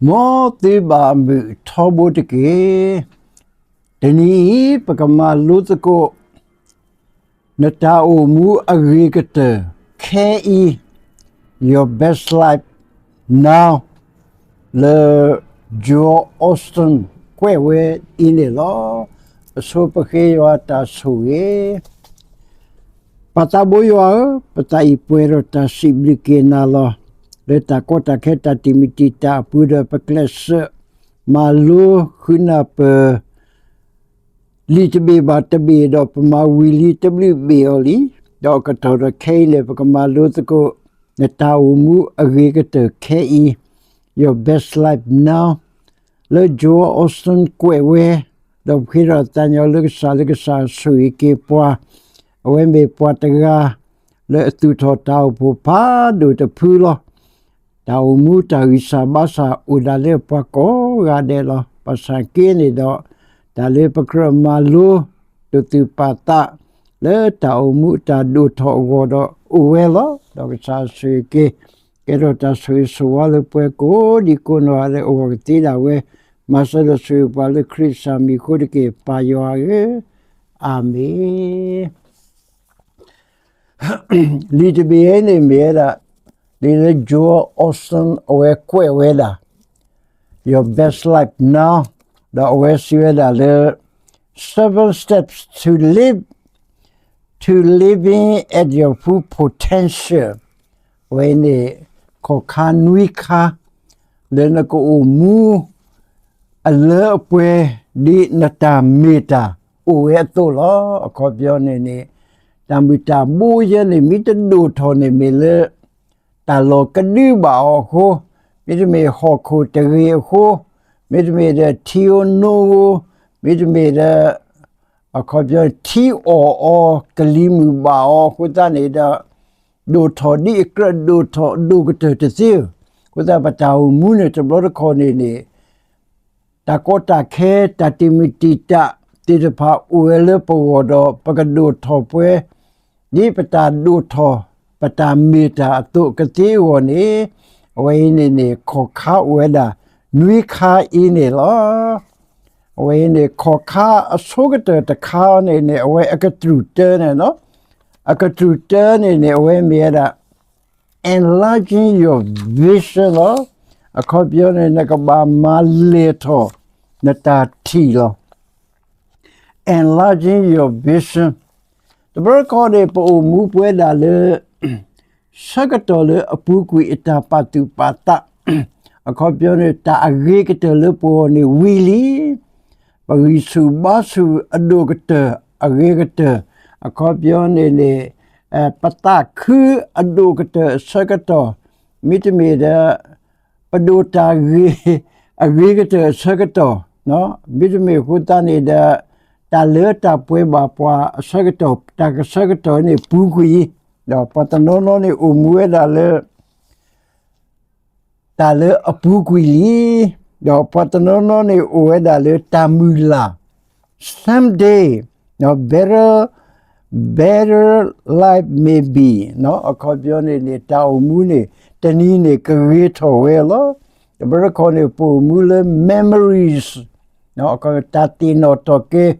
မ်သုဘၣ်မုာ်ထီဘိတက့ၢ်. တနံၤအံၤ ပကမၤလိသကိး နတၢ်အိၣ်မူအဂ့ၤကတၢၢ်ခဲအံၤ, Your Best Life Now လၢ Joel Osteen ကွဲးဝဲအံၤန့ၣ်လီၤ. အဆိပဃ့ယွၤတၢ်ဆိၣ်ဂ့ၤ. ပၢ်သးဘိယွၤဧၢ, ပသးအံၤပှဲၤဒီးတၢ်စံးဘျုးက့ၤနၤလီၤ. လၢတၢ်ကီတၢ်ခဲတၢ်တံာ်မုၢ်တံာ်တာ်အပူၤဒီး ပကျဲးစၢးမၤလိဃုနၢ်ပၢၢ် လံာ်တဘ့ၣ်ဘၣ်တဘ့ၣ်ဒီး ပမၤဝံၤလံတဘျုးဘ့ၣ်အီၤလံ. ဒီးအကတီၢ်ဒီးခဲအံၤန့ၣ် ပကမၤလိသကိး နတၢ်အိၣ်မူအဂ့ၤကတၢၢ်ခဲအံၤ, Your Best Life Now လၢ Joel Osteen ကွဲးဝဲ, ဒီးပဃ့ဒီးသးညီလၢကစၢ် လၢကစၢ်ဆိၣ်ဂ့ၤက့ၤပှၤ, အဝဲမ့ၢ်ပှၤတဂၤ လၢအသူၣ်ထီၣ်တၢ်အိၣ်ဖှိၣ်ဖးဒိၣ်တဖုလီၤ. တၢ်အိၣ်မူတၢ်ဂံၢ်စၢ်ဘါစၢ်အိၣ်ဒၣ်လၢပှၤကိးဂၤဒဲးလီၤ. ဘၣ်ဆၣ်က့န့ၣ်ဒီး တၢ်လၢပကြၢးမၤလိ တိာ်သူၣ်ပာ်သး လၢတၢ်အိၣ်မူအတၢ်ဒိၣ်ထီၣ်အဂီၢ်ဒီးအိၣ်ဝဲလီၤ. ဒီးကစၢ်ဆိၣ်ဂ့ၤက့ၤ, ကဲထီၣ်တၢ်ဆိၣ်ဂ့ၤဆိၣ်ဝါလၢပှၤကိးဒံကိးနီၢ်ဂၤဒဲးအဂီၢ်ကသ့ဒၣ်ဝဲ, မၤစၢၤဒီးဆိၣ်ဂ့ၤပှၤလၢခရံာ်ကစၢ်မံၤအဃိတက့ၢ်. ပၢ်ယွၤဧၢ, အၤမ့ၣ်. လံာ်တဘ့ၣ်အံၤန့ၣ်မ့ၢ်ဝဲဒၣ် လံာ်လၢ Joel Osteen အဝဲကွဲးဝဲဒၣ် Your Best Life Now ဒီးအဝဲစံးဝဲဒၣ်လၢ Seven Steps to Live, to Living at Your Full Potential အဝဲန့ၣ် ခီၣ်ခါနွံခါ လၢနကအိၣ်မူ အလၢအပှဲၤ ဒ်နတၢ်မ့ၢ်တၢ်အိၣ်ဝဲအသိးလီၤ. အခီပညီန့ၣ်န့ၣ် တၢ်မုၢ်တၢ်ဘိယဲန့ၣ် မ့ၢ်တဒိၣ်ထီၣ်န့ၣ်မ့ၢ်လၢ တၢ်လီၢ်ကဒုဘၣ်အီၤအဃိ, မ့တမ့ၢ်ဟီၣ်ခိၣ်တဂ့ၤအဃိ, မ့တမ့ၢ်ဒီးထံဧိၤနိဧိၤ, မ့တမ့ၢ်ဒီး အခီပညီထံအီၣ်အီၤ ကလံၤမုၢ်ဘၣ်အီၤအဃိသတးန့ၣ်ဒီး ဒိၣ်ထီၣ်ဒ်အကြၢးဒိၣ်ထီၣ်အဒိၣ်ကတၢၢ်တသ့ဧၢ. အဃိသတးပတၢ်အိၣ်မူန့ၣ်တဘျီတခီၣ်န့ၣ်န့ၣ် တၢ်ကီတၢ်ခဲ တၢ်တံာ်မုၢ်တံာ်တာ်သ့ၣ်တဖၣ်အိၣ်ဝဲလၢပဂီၢ်ဒီး ပကဒိၣ်ထီၣ်ပှဲၤ ဒ်ပတၢ်ဒိၣ်ထီၣ် ပတၢ်မ့ၢ်တၢ်အသိးကသ့အဂီၢ်န့ၣ်, အဝဲအံၤန့ၣ်န့ၣ် ခီၣ်ခါအိၣ်ဝဲဒၣ် နွံခါအံၤန့ၣ်လီၤ. အဝဲအံၤန့ၣ် ခီၣ်ခါအဆိကတၢၢ်တခါန့ၣ်န့ၣ် အဝဲအကတြူၢ်တၢန့ၣ်လီၤ. အကတြူၢ်တၢန့ၣ်န့ၣ် အဝဲမ့ၢ်ဝဲဒၣ် enlarging your vision လီၤ. အခီပညီန့ၣ် နကဘၣ်မၤလဲၢ်ထီၣ်နတၢ်ထံၣ်လီၤ. Enlarging your vision. တဘျီတခီၣ်န့ၣ် ပအိၣ်မူပဝဲဒၣ်လၢ ဆၢကတီၢ်လၢအပူၤကွံာ်အတၢ်ပာ်သူၣ်ပာ်သး, အခီပညီန့ၣ် တၢ်အဂ့ၤကတၢၢ်လၢပဂီၢ်န့ၣ်ဝံၤလံ ပဂံၢ်ဆူၣ်ဘါဆူၣ်အဒိၣ်ကတၢၢ် အဂ့ၤကတၢၢ်, အခီပညီန့ၣ်န့ၣ် ပသးခုအဒိၣ်ကတၢၢ်အဆၢကတီၢ်, မ့တမ့ၢ်ဒီး ပဒိၣ်တၢ်ဂ့ၤ အဂ့ၤကတၢၢ်အဆၢကတီၢ်, မ့တမ့ၢ်အဃိသတးန့ၣ်ဒီး တၢ်လၢတၢ်ပှဲၤဘၣ်ပှၤအဆၢကတီၢ် တၢ်ကဆၢကတီၢ်န့ၣ်ပူၤကွံာ်, ဒီးပှၤတနီၤနီၤန့ၣ်အိၣ်မူဝဲဒၣ်လၢ တၢ်လၢအပူၤကွံာ်လံ, ဒီးပှၤတနီၤနီၤန့ၣ်အိၣ်ဝဲဒၣ်လၢတၢ်မုၢ်လၢ် someday, better, better life maybe, အခီပညီန့ၣ်န့ၣ် တၢ်အိၣ်မူန့ၣ် တနံၤန့ၣ်ကဂ့ၤထီၣ်ဝဲလီၤ. တဘျီတခီၣ်န့ၣ် ပအိၣ်မူလၢ memories, တၢ်သ့ၣ်နီၣ်ထီၣ်က့ၤ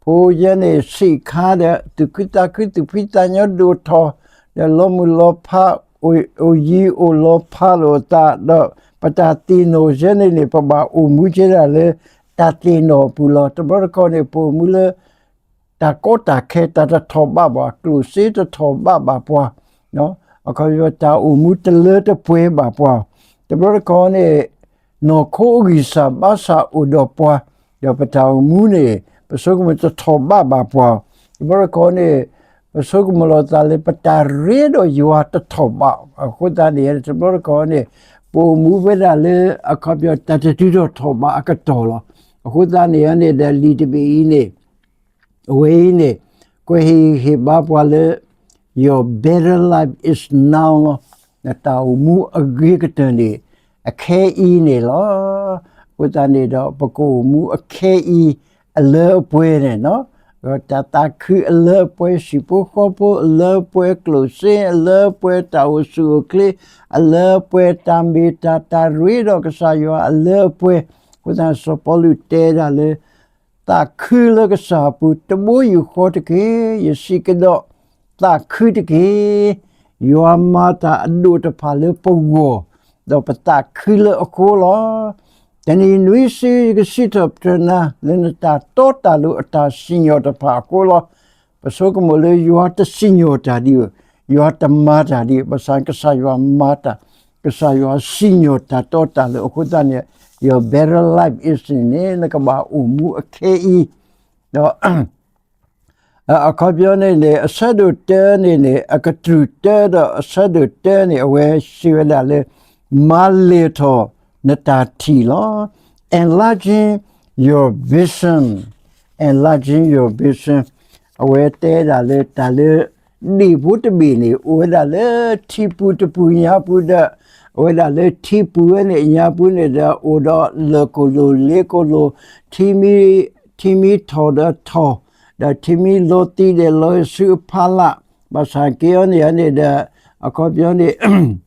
ဖိယဲန့ၣ် ဆံးခါဒီး သူၣ်ခုသးခု သူၣ်ဖှံသးညီဒိၣ်ထီၣ်, ဒီးလီၤမုၢ်လီၤဖး အိၣ်ယံၤအိၣ်လီၤဖးလိာ်အသး, ဒီးပတၢ်သ့ၣ်နီၣ်ယဲန့ၣ်န့ၣ် ပဘၣ်အိၣ်မူကဲဒၣ်လၢ တၢ်သ့ၣ်နီၣ်အပူၤလီၤ. တဘျီတခီၣ်န့ၣ် ပအိၣ်မူလၢ တၢ်ကီတၢ်ခဲ တၢ်တထီၣ်ဘးဘၣ်, ကျိၣ်စ့တထီၣ်ဘးဘၣ်ပှၤ, အခီပညီတၢ်အိၣ်မူတလၢတပှဲၤဘၣ်ပှၤ, တဘျီတခီၣ်န့ၣ် နီၢ်ခိအဂံၢ်စၢ်ဘါစၢ်အိၣ်ဒီးပှၤ, ဒီးပတၢ်အိၣ်မူန့ၣ် ပဆိကမိၣ်တထီၣ်ဘးဘၣ်ပှၤ, တဘျီတခီၣ်န့ၣ် ပဆိကမိၣ်လီၤသးလၢပတၢ်ရ့ဒီးယွၤတထီၣ်ဘး, အဃိသတးန့ၣ် တဘျီတခီၣ်န့ၣ် ပအိၣ်မူဝဲဒၣ်လၢ အခီပညီတၢ်တတုၤထီၣ်ထီၣ်ဘးအကတီၢ်လီၤ. အဃိသတးန့ၣ်န့ၣ်ဒီး လံာ်တဘ့ၣ်အံၤန့ၣ် အဝဲအံၤန့ၣ် ကွဲးဟ့ၣ်ဂံၢ်ဟ့ၣ်ဘါပှၤလၢ Your better life is now လီၤ. နတၢ်အိၣ်မူအဂ့ၤကတၢၢ်န့ၣ် အခဲအံၤန့ၣ်လီၤ. အဃိသတးန့ၣ်ဒီး ပကအိၣ်မူအခဲအံၤ အလၢအပှဲၤန့ၣ်လီၤ. တၢ်သးခုအလၢအပှဲၤ, ဟံၣ်ဖိဃီဖိအလၢအပှဲၤ, ကျိၣ်စ့အလၢအပှဲၤ, တၢ်အိၣ်ဆူၣ်အိၣ်ချ့အလၢအပှဲၤ, တၢ်မ့ၢ်တၢ်တၢ်ရ့ဒီးကစၢ်ယွၤအလၢအပှဲၤ. အဃိသတး စီၤပီလူးတဲဒၣ်လၢ သးခုလၢကစၢ်အပူၤ တဘိယူၢ်ဃီတက့ၢ်. ယစံးကဒီး, သးခုတက့ၢ်. ယွၤမၤတၢ်အဒိၣ်တဖၣ်လၢပဂီၢ်, ဒီးပသးခုလၢအဃိလီၤ. တနံၤနွံစုယကစံးထီၣ်ပတြၢၤနၤ လၢနတၢ်တီတၢ်လိၤအတၢ်စံၣ်ညီၣ်တဖၣ်အဃိလီၤ. ပဆိကမိၣ်လၢယွၤတစံၣ်ညီၣ်တၢ်ဒံးဘၣ်, ယွၤတမၤတၢ်ဒံးဘၣ်, ဘၣ်ဆၣ်ကစၢ်ယွၤမၤတၢ်, ကစၢ်ယွၤစံၣ်ညီၣ်တၢ်တီတၢ်လိၤအဃိသတးန့ၣ် your better life is န့ၣ်န့ၣ် နကဘၣ်အိၣ်မူအခဲအံၤ, ဒီး အခီပညီန့ၣ်န့ၣ် အဆၢဒိၣ်တၢန့ၣ်န့ၣ် အကတြူၢ်တၢဒီးအဆၢဒိၣ်တၢန့ၣ် အဝဲစံးဝဲဒၣ်လၢ မၤလဲၢ်ထီၣ်နတၢ်ထံၣ်လီၤ. Enlarging your vision, enlarging your vision အဝဲတဲဒၣ်လၢတၢ်လၢ ဒ့ၣ်ဖိတဘ့ၣ်န့ၣ် အိၣ်ဝဲဒၣ်လၢထံပူၤတပူၤညါပူၤဒီး အဝဲဒၣ်လၢထံပူၤဝဲန့ၣ်ညါပူၤန့ၣ်ဒီး အိၣ်ဒီးလၢၢ်ကိၣ်လိၣ်လ့ကိၣ်လိၣ်, ထံမံ ထံမံထီၣ်ဒီးထီၣ်, ဒီးထံမံလီၤတံၢ်ဒီးလီၤဆူအဖီလာ်, ဘၣ်ဆၣ်က့အီၤန့ၣ်န့ၣ်ဒီး အခီပညီန့ၣ်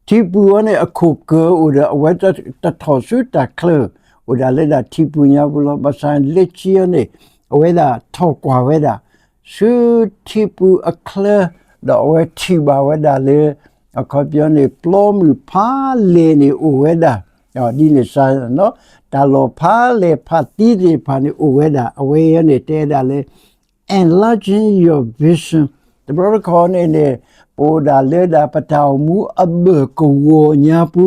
ထံပူၤအီၤန့ၣ် အခိၣ်ကၢၤအိၣ်ဒီး အဝဲတထီၣ်ဆူတၢ်ချၢ, အိၣ်ဒၣ်လၢဒၣ်ထံပူၤညါပူၤလီၤ. ဘၣ်ဆၣ်လၢခံအီၤန့ၣ် အဝဲဒၣ်ထီၣ်ကွၢ်ဝဲဒၣ် ဆူထံပူၤအချၢ, ဒီးအဝဲထံၣ်ဘၣ်ဝဲဒၣ်လၢ အခီပညီန့ၣ် ပျီမုၢ်ဖးလဲၢ်န့ၣ်အိၣ်ဝဲဒၣ်, ဒ်န့ၣ်စါ တၢ်လီၢ်ဖးလဲၢ်ဖးသံသ့ၣ်တဖၣ်န့ၣ်အိၣ်ဝဲဒၣ်, အဝဲအံၤန့ၣ်တဲဒၣ်လၢ enlarging your vision တဘျီတခီၣ်န့ၣ်န့ၣ် ပအိၣ်ဒၣ်လၢဒၣ်ပတၢ်အိၣ်မူအဘၢၣ်ကဝီၤညါပူ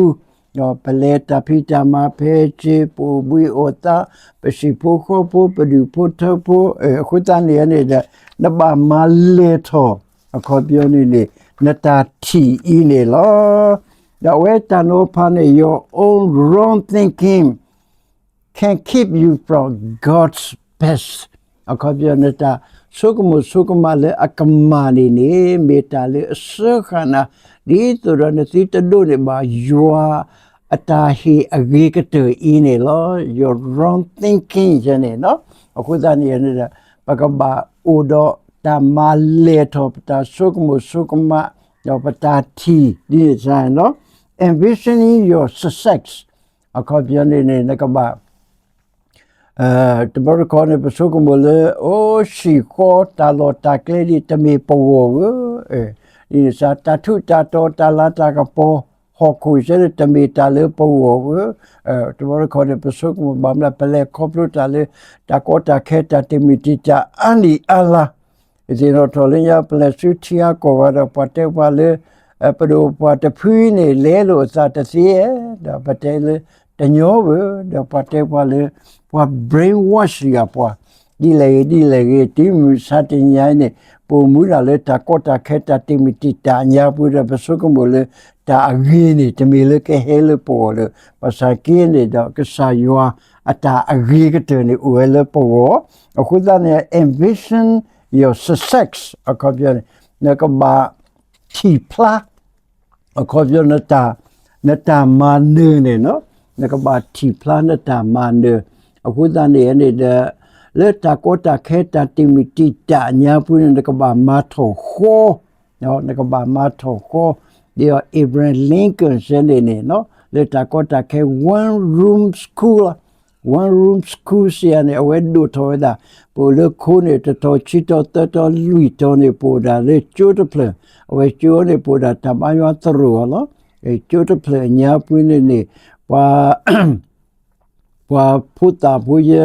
ၤ, ပလဲၤတၢ်ဖံးတၢ်မၤဖဲစ့, ပအိၣ်ဘှံးအိၣ်သါ, ပဟံၣ်ဖိဃီဖိ, ပဒူၣ်ဖိထၢဖိ, အဃိသတးန့ၣ်န့ၣ်ဒီး နဘၣ်မၤလဲၢ်ထီၣ် အခီပညီန့ၣ်န့ၣ် နတၢ်ထံၣ်အံၤန့ၣ်လီၤ. ဒီးအဝဲတၢ်နီၤဖးန့ၣ် your own wrong thinking can keep you from God's best. အခီပညီ နတၢ်ဆိကမိၣ်ဆိကမးလၢအကမၣ်န့ၣ်န့ၣ် မ့ၢ်တၢ်လၢအစၢဃာ်နၤ ဒ်သိးဒီးနသုတဒိးန့ၢ်ဘၣ်ယွၤအတၢ်ဟ့ၣ်အဂ့ၤကတၢၢ်အံၤန့ၣ်လီၤ. Your wrong thinking န့ၣ်, အဃိသတးန့ၣ်န့ၣ်ဒီး ပကဘၣ်အိၣ်ဒီးတၢ်မၤလဲၢ်ထီၣ်ပတၢ်ဆိကမိၣ်ဆိကမး ဒီးပတၢ်ထံၣ်ဒ်န့ၣ်စါန့ၣ်လီၤ. Envisioning your success အခီပညီန့ၣ်န့ၣ် နကဘၣ် တဘျီတခီန့ၣ် ပဆိကမိၣ်လၢ အိၣ်ဟံၣ်ဃီတၢ်လီၢ်တၢ်ကျဲဒ်တမ့ၢ်ပဂီၢ်ဧၢ, ဒ်န့ၣ်စါ တၢ်ထူးတၢ်တီၤ တၢ်လၤတၢ်ကပီၤ ဟီၣ်ခိၣ်စဲန့ၣ် တမ့ၢ်တၢ်လၢပဂီၢ်ဧၢ, တဘျီတခီန့ၣ် ပဆိကမိၣ်ဘၣ်မနုၤ ပလဲၤခီဖျိတၢ်လၢ တၢ်ကီတၢ်ခဲတၢ်တံာ်မုၢ်တံာ်တာ်အါနံၣ်အါလါ သ့ၣ်နီၣ်ထီၣ်လၢညါ ပလဲၤဆူထံအါကီၢ်ဂၤဒီး ပှၤတဲပှၤလၢ ပဒိၣ်ပှၤတဖုန့ၣ် လဲလိာ်အသးတသ့ဧါ, ဒီးပတဲလၢတညီဧါ, ဒီးပှၤတဲပှၤလၢ ပှၤ brainwash ယၤပှၤ ဒ်လဲၣ်ဂ့ၤဒ်လဲၣ်ဂ့ၤ တုၤမုၢ်မဆါတနံၤအံၤန့ၣ် ပအိၣ်မူဒၣ်လၢတၢ်ကီတၢ်ခဲတၢ်တံာ်မုၢ်တံာ်တာ်ညါပူၤဒီး ပဆိကမိၣ်လၢ တၢ်အဂ့ၤန့ၣ် တမ့ၢ်လၢကဟဲလၢပဂီၢ်လၢၤ, ဘၣ်ဆၣ်က့န့ၣ်ဒီး ကစၢ်ယွၤအတၢ်အဂ့ၤကတၢၢ်န့ၣ် အိၣ်ဝဲလၢပဂီၢ်, အဃိသတးန့ၣ် envision your success အခီပညီန့ၣ် နကဘၣ်ထံၣ်ဖျါ အခီပညီ နတၢ်မၤနၢၤန့ၣ်, နကဘၣ်ထံၣ်ဖျါနတၢ်မၤနၢၤ, အဃိသတးန့ၣ်န့ၣ်ဒီး လၢတၢ်ကီတၢ်ခဲတၢ်တံာ်မုၢ်တံာ်တာ်ညါပူၤန့ၣ် နကဘၣ်မၤထီၣ်ဃီ, နကဘၣ်မၤထီၣ်ဃီ, ဒ်သိး Abraham Lincoln စဲန့ၣ်န့ၣ် လၢတၢ်ကီတၢ်ခဲ one room school လီၤ, one room school စံးယၤန့ၣ် အဝဲဒိၣ်ထီၣ်ဝဲဒၣ် ပအိၣ်လၢခိန့ၣ် တတီၤခံတီၤသၢတီၤလွံၢ်တီၤန့ၣ် ပအိၣ်ဒၣ်လၢကၠိတဖျၢၣ်, အဝဲကၠိန့ၣ် ပအိၣ်ဒၣ်တၢ်ဘါယွၤသရိာ်အီၤလီၤ, ကၠိတဖျၢၣ်အညါပူၤန့ၣ်န့ၣ် ပှၤ ပှၤဖိသၣ်ဖိယဲ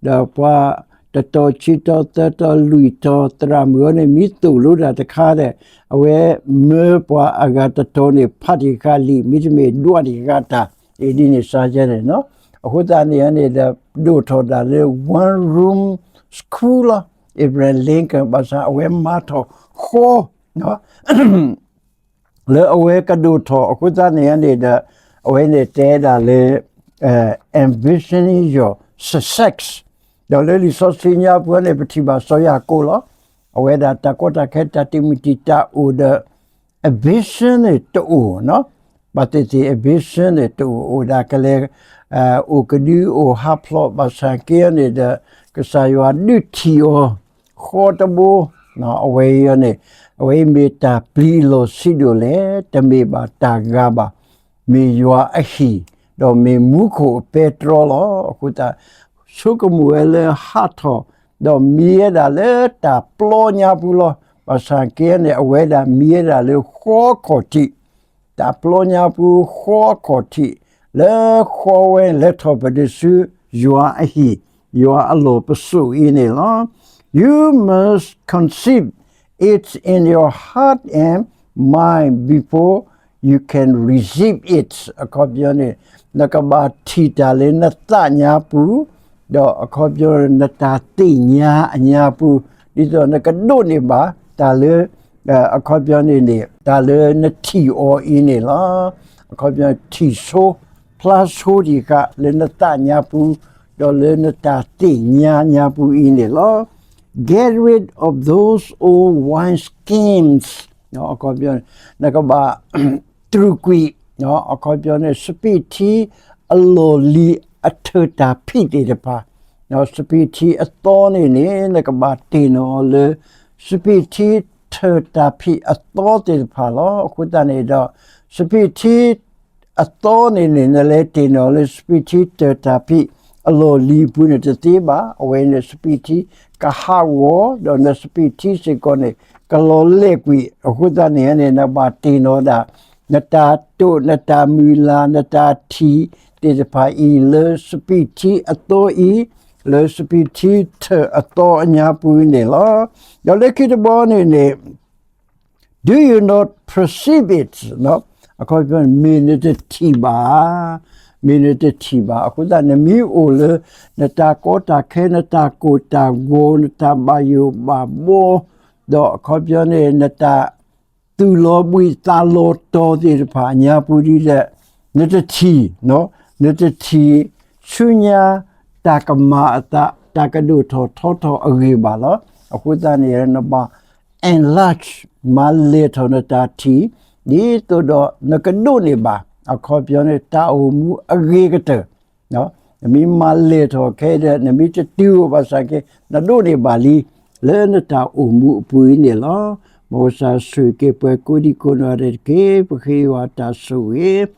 ဒီးပှၤတတီၤခံတီၤသၢတီၤလွံၢ်တီၤ သရၣ်မုၣ်အီၤန့ၣ် မ့ၢ်သိၣ်လိတၢ်တခါဒီး အဝဲမၢပှၤအဂၤတတီၤန့ၣ် ဖးတံၢ်ဃာ်လံာ် မ့တမ့ၢ်ဒွးတံၢ်ဃာ်တၢ် အံၤဒ်န့ၣ်စါယဲန့ၣ်, အဃိသတးန့ၣ်န့ၣ်ဒီး ဒိၣ်ထီၣ်ဒၣ်လၢ one room school လီၤ, Abraham Lincoln ဘၣ်ဆၣ်အဝဲမၤထီၣ်ဃီ လၢအဝဲကဒိၣ်ထီၣ်အဃိသတးန့ၣ်န့ၣ်ဒီး အဝဲန့ၣ်တဲဒၣ်လၢ envisioning your success ဒီးလၢလံာ်စီဆှံညါပူၤန့ၣ် ပထံၣ်ဘၣ်စီၤယၤကိာ်လီၤ. အဝဲဒၣ်တၢ်ကီတၢ်ခဲတၢ်တံာ်မုၢ်တံာ်တာ်အိၣ်ဒီး အ vision န့ၣ်တအိၣ်, ဘၣ်သ့ၣ်သ့ၣ် အ vision န့ၣ်တအိၣ်, အိၣ်ဒၣ်ကလဲၤ အိၣ်ကဒုအိၣ်ဟးဖျိးဘၣ်ဆၣ်က့န့ၣ်ဒီး ကစၢ်ယွၤဒုးထံၣ်အီၤ ဃီတဘိ, အဝဲအံၤန့ၣ် အဝဲအံၤမ့ၢ်တၢ်ပျံၤအလီၢ်ဆံးဒိၣ်လဲၣ်, တမ့ၢ်ဘၣ်တၢ်ဂၤဘၣ်, မ့ၢ်ယွၤအဟံၣ်, ဒီးမ့ၢ်မူခိၣ်အပဲတြီလီၤ. အဃိသတး ဆိကမိၣ်ဝဲလၢဟးထီၣ် ဒီးမံဝဲဒၣ်လၢတၢ်ပျီညါပူၤလီၤ. ဘၣ်ဆၣ်က့န့ၣ် အဝဲဒၣ်မံဝဲဒၣ်လၢဃီအခီၣ်ထံး, တၢ်ပျီညါပူၤဃီအခီၣ်ထံး, လၢဃီဝဲလဲၤထီၣ်ပဒုးဆူယွၤအဟံၣ်, ယွၤအလီၢ်ပစိာ်အံၤန့ၣ်လီၤ. You must conceive it in your heart and mind before you can receive it. အခီပညီန့ၣ် နကဘၣ်ထံၣ်တၢ်လၢနသးညါပူၤ, ဒီးအခီပညီ နတၢ်သ့ၣ်ညါအညါပူၤ, ဒ်သိးနကဒိးန့ၢ်ဘၣ်တၢ်လၢ အခီပညီန့ၣ်န့ၣ် တၢ်လၢနထံၣ်အီၤအံၤန့ၣ်လီၤ. အခီပညီထံၣ်ဆိ ဖျါဆိတံၢ်ဃာ်လၢနသးညါပူၤ, ဒီးလၢနတၢ်သ့ၣ်ညါညါပူၤအံၤန့ၣ်လီၤ. Get rid of those old wineskins. အခီပညီ နကဘၣ် တြူာ်ကွံာ်, အခီပညီန့ၣ် စပံးထံအလီၢ်လံၤအထၢၣ်တၢ်ဖံးသ့ၣ်တဖၣ်, စပံးထံအသီန့ၣ်န့ၣ် နကဘၣ်တ့ၢ်နီၣ်အီၤလၢ စပံးထံထၢၣ်တၢ်ဖံးအသီသ့ၣ်တဖၣ်လီၤ. အဃိသတးန့ၣ်ဒီး စပံးထံ အသီန့ၣ်န့ၣ် နလဲၤတ့ၢ်နီၣ်လၢစပံးထံတၢၢ်တၢ်ဖံးအလီၢ်လံၤအပူၤန့ၣ်တသ့ဘၣ်. အဝဲန့ၣ်စပံးထံကဟးဂီၤ, ဒီးနစပံးထံစ့ၢ်ကီးန့ၣ် ကလီၤလဲၢ်ကွံာ်. အဃိသတးန့ၣ်န့ၣ် နဘၣ်တ့ၢ်နီၣ်ဒၣ် နတၢ်တိာ်, နတၢ်မုၢ်လၢ်, နတၢ်ထံၣ်သ့ၣ်တဖၣ်အံၤ လၢစပံးထံအသီအံၤ, လၢစပံးထံထၢၣ်အသီအညါပူၤန့ၣ်လီၤ. ဒီးလၢခံတဘီန့ၣ်န့ၣ် Do you not perceive it? အခီပညီ မ့ၢ်နတထံၣ်ဘၣ်, မ့ၢ်နတထံၣ်ဘၣ်. အဃိသတး နမ့ၢ်အိၣ်လၢ နတၢ်ကီတၢ်ခဲ, နတၢ်ကိၢ်တၢ်ဂီၤ, နတၢ်ဘၣ်ယိၣ်ဘၣ်ဘှီ, ဒီးအခီပညီန့ၣ် နတၢ်သူၣ်လီၤဘှံးသးလီၤတီၤသ့ၣ်တဖၣ်အညါပူၤဒ်လဲၣ်, နတထံၣ်, နတထံၣ်ဆူညါတၢ်ကမၤအသး, တၢ်ကဒိၣ်ထီၣ်ထီထီၣ်အဂ့ၢ်ဘၣ်လီၤ. အဃိသတးန့ၣ် နဘၣ် enlarge မၤလဲၢ်ထီၣ်နတၢ်ထံၣ်, ဒ်သိးဒီးနကဒိးန့ၢ်ဘၣ် အခီပညီန့ၣ် တၢ်အိၣ်မူအဂ့ၤကတၢၢ်. နမ့ၢ်မၤလဲၢ်ထီၣ်ခဲအံၤဒီး နမ့ၢ်တတုၤအိၣ်ဘၣ်ဆၣ်က့ နဒိးန့ၢ်ဘၣ်လံ လၢနတၢ်အိၣ်မူအပူၤအံၤန့ၣ်လီၤ. မ်ကစၢ်ဆိၣ်ဂ့ၤက့ၤပှၤကိးဒံကိးနီၢ်ဂၤဒဲးတက့ၢ်. ပဃ့ယွၤတၢ်ဆိၣ်ဂ့ၤ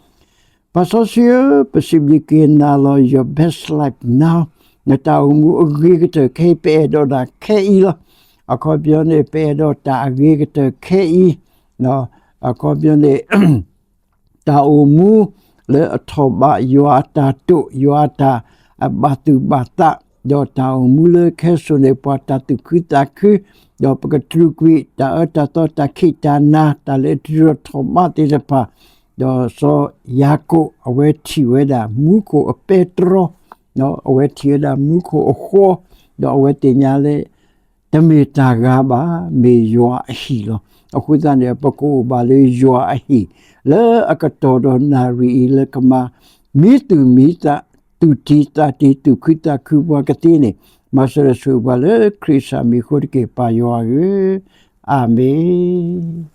ပၢ်စီဆှံဧၢ, ပစံးဘျုးက့ၤနၤလီၤ your best life now. နတၢ်အိၣ်မူအဂ့ၤကတၢၢ်ခဲအံၤ ပအဲၣ်ဒိးဒၣ်ခဲအံၤလီၤ. အခီပညီန့ၣ် ပအဲၣ်ဒိးတၢ်အဂ့ၤကတၢၢ်ခဲအံၤ, အခီပညီန့ၣ် တၢ်အိၣ်မူလၢအထီၣ်ဘးယွၤအတၢ်တိာ်, ယွၤအတၢ်အဘၣ်သူၣ်ဘၣ်သး, ဒီးတၢ်အိၣ်မူလၢခဲစိာ်န့ၢ်ပှၤတၢ်သူၣ်ခုသးခု, ဒီးပကတြူာ်ကွံာ်တၢ်အၢတၢ်သီ တၢ်ခံးတၢ်နၤ, တၢ်လၢအတြူာ်ထီၣ်ဘးသ့ၣ်တဖၣ်, ဒီးစီၤယၤကိာ် အဝဲထံၣ်ဝဲဒၣ်မူခိၣ်အပဲတြီ, အဝဲထံၣ်ဝဲဒၣ်မူခိၣ်အဃီ, ဒီးအဝဲသ့ၣ်ညါလၢ တမ့ၢ်တၢ်ဂၤဘၣ်, မ့ၢ်ယွၤအဟံၣ်လီၤ. အဃိသတးန့ၣ် ပကအိၣ်ဘၣ်လၢယွၤအဟံၣ် လၢအကတီၢ်ဒီးနၣ်ရံၣ်အံၤ လၢကမၤမံသူၣ်မံသး, သူၣ်တံၢ်သးတံၢ် သူၣ်ခုသးခုပှၤကသ့န့ၣ်, မၤစၢၤဒီးဆိၣ်ဂ့ၤပှၤလၢခရံာ်အမံၤအဃိတက့ၢ် ပၢ်ယွၤဧၢ, အၤမ့ၣ်.